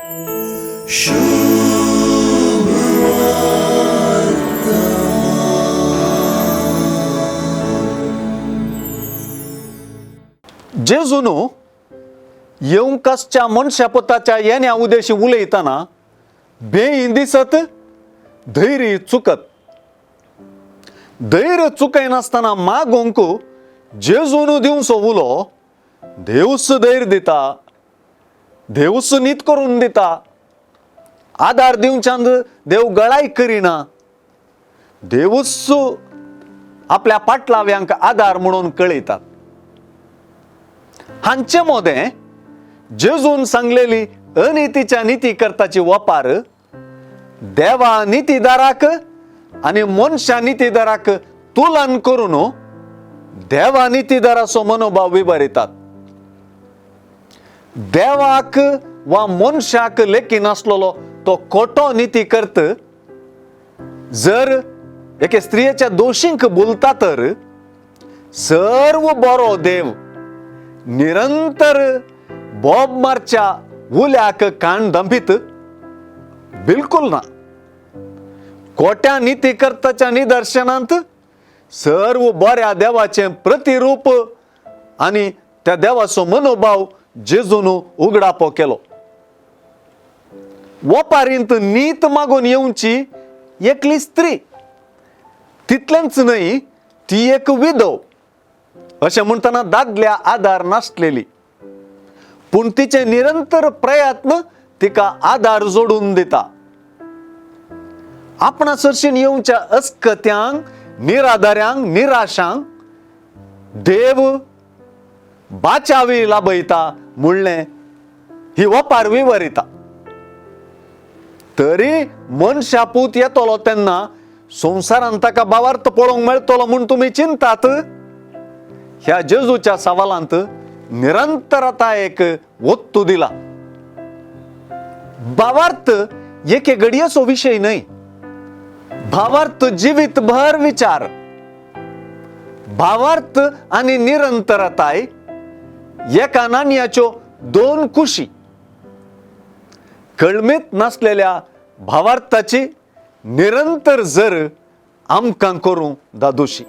जेजून येवंक आसच्या मनशापोताच्या येण्या उदेशी उलयतना बें दिसत धैर्य चुकत. धैर्य चुकयनासतना मागोंक जेजून दिवचो उलो देवूच धैर्य दिता, देवूच नीत करून दिता. आदार दिवच्यान देव गळाय करिना, देवूच आपल्या पाटलाव्यांक आदार म्हणून कळयतात. हांचे मोदें जेजून सांगलेली अनितीच्या निती करताची वपार देवा नितीदाराक आनी मनशा नितीदाराक तुलन करून देवा नितीदाराचो मनोभाव विबरितात. देवाक वा मनशाक लेखी नासलेलो तो खोटो निती करत जर एके स्त्रियेच्या दोशींक बोलता तर सर्व बरो देव निरंतर बोब मारच्या उल्याक कान दंपीत बिलकुल ना. खोट्या निती करताच्या निदर्शनांत सर्व बऱ्या देवाचें प्रतिरूप आनी त्या देवाचो मनोभाव जेजून उगडापो केलो. वपारींत नीत मागून येवची एकली स्त्री, तितलेंच न्हय ती एक विधव अशें म्हणटना दादल्या आदार नासलेली, पूण तिचे निरंतर प्रयत्न तिका आदार जोडून दिता. आपणा सरशीन येवच्या अस्कत्यांक, निराधाऱ्यांक, निराशांक देव बाचावी लाभयता म्हणलें ही वपार विवरिता. तरी मनशा पूत येतलो तेन्ना संवसारान ताका भावार्थ पळोवंक मेळटलो म्हूण तुमी चिंतात. ह्या जेजूच्या सवालांत निरंतरता एक वत्तू दिला. भावार्थ एके घडयेचो विशय न्हय, भावार्थ जिवीत भर विचार. भावार्थ आनी निरंतरताय एका नाणयाच्यो दोन कुशी. कळमीत नासलेल्या भावार्थाची निरंतर जर आमकां करूं दादोशी.